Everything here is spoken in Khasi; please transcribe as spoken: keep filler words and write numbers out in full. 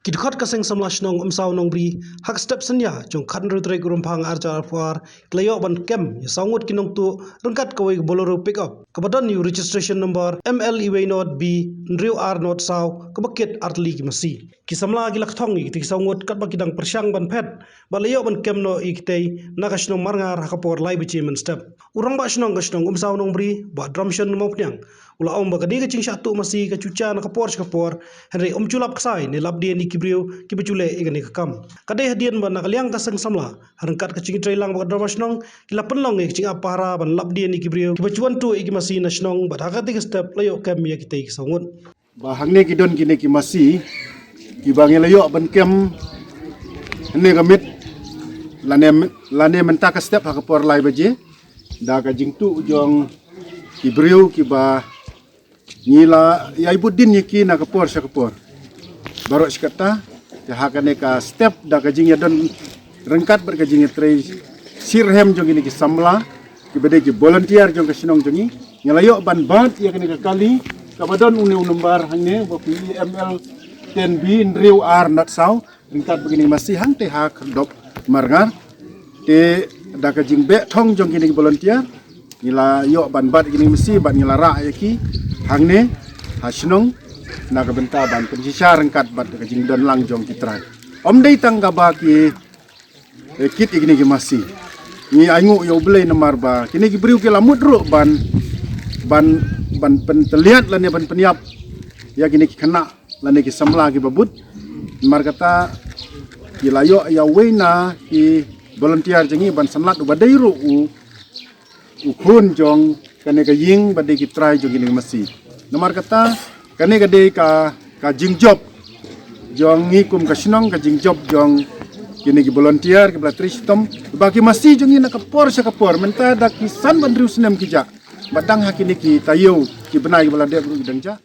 Ki dkhot ka Seng Samla Shnong Umsaw Nongbri ha ka step synñia jong ka khathynriew tarik u Rymphang arhajar arphew ar ki la ïoh ban kem ïa saw ngut ki nongtuh ryngkat kawei ka Bolero pickup kaba don ïa u registration number M L uwei not B hynriew ar not saw kaba kit artylli ki masi. Ki samla ki la kthong ïa kitei ki saw ngut katba ki dang pyrshang ban phet bad la ïoh ban kem noh ïa kitei na ka shnong Marngar ha ka por lai baje mynstep. U Rangbah Shnong ka shnong Umsaw Nongbri, Bah Dramshon Mawphniang, u la ong ba kane ka jingshah tuh masi ka ju jia na ka por sha ka por, hynrei um ju lap ksai ne lap dien ïa ki briew kiba ju leh ïa kane ka kam. Ka dei hadien ba na ka liang ka Seng Samla ha ryngkat ka jingïatreilang bad ka Dorbar Shnong ki la pynlong ïa ka jingap pahara ban lap dien ïa ki briew kiba ju wan tuh ïa ki masi na shnong, bad ha katei ka step la ïoh kem ïa kitei ki saw ngut. Ba hangne ki don kine ki masi kiba ngi la ïoh ban kem hangne ka miet lane, lane mynta ka step ha ka por lai baje da ka jingtuh jong ki briew kiba ngi la ïai bud dien ïa ki na ka por sha ka por. Baroh shi katta te ha kane ka step da ka jingïadon ryngkat bad ka jingïatrei shitrhem jong kine ki samla kiba dei ki volunteer jong ka shnong jong ngi, ngi la ïoh ban bat ïa kane ka kali kaba don une u nombar hangne ba phi M L ten B hynriew ar not saw ryngkat bad kine ki masi hangtei ha Khyrdop Marngar. Te da ka jingbeh thong jong kine ki volunteer ngi la ïoh ban bat ïa kine ki masi bad ngi la rah ïa ki hangne ha shnong na ka bynta ban pynshisha ryngkat bad ka jingdon lang jong ki trai. Ym dei tang kaba ki eh, kit ïa kine ki masi. Ngi ainguh ïa U Blei namar ba kine ki briew ki la mut ruh ban, ban, ban pyntylliat lane ban pynïap ïa kine ki khynnah lane ki samla kiba bud. Namar kata ki la ïoh ïa uwei na ki volunteer jong ngi ban sanlad uba dei ruh u u khun jong kane ka ïing ba dei ki trai jong kine ki masi. Namar kata kane ka dei ka, ka jingjop jong ngi kum ka shnong, ka jingjop jong kine ki volunteer kiba la trei shitom ba ki masi jong ngi na ka por sha ka por mynta da ki san bad hynriew snem ki jah ba dang ha kine ki taïew ki bnai kiba la dep ruh ki dang jah.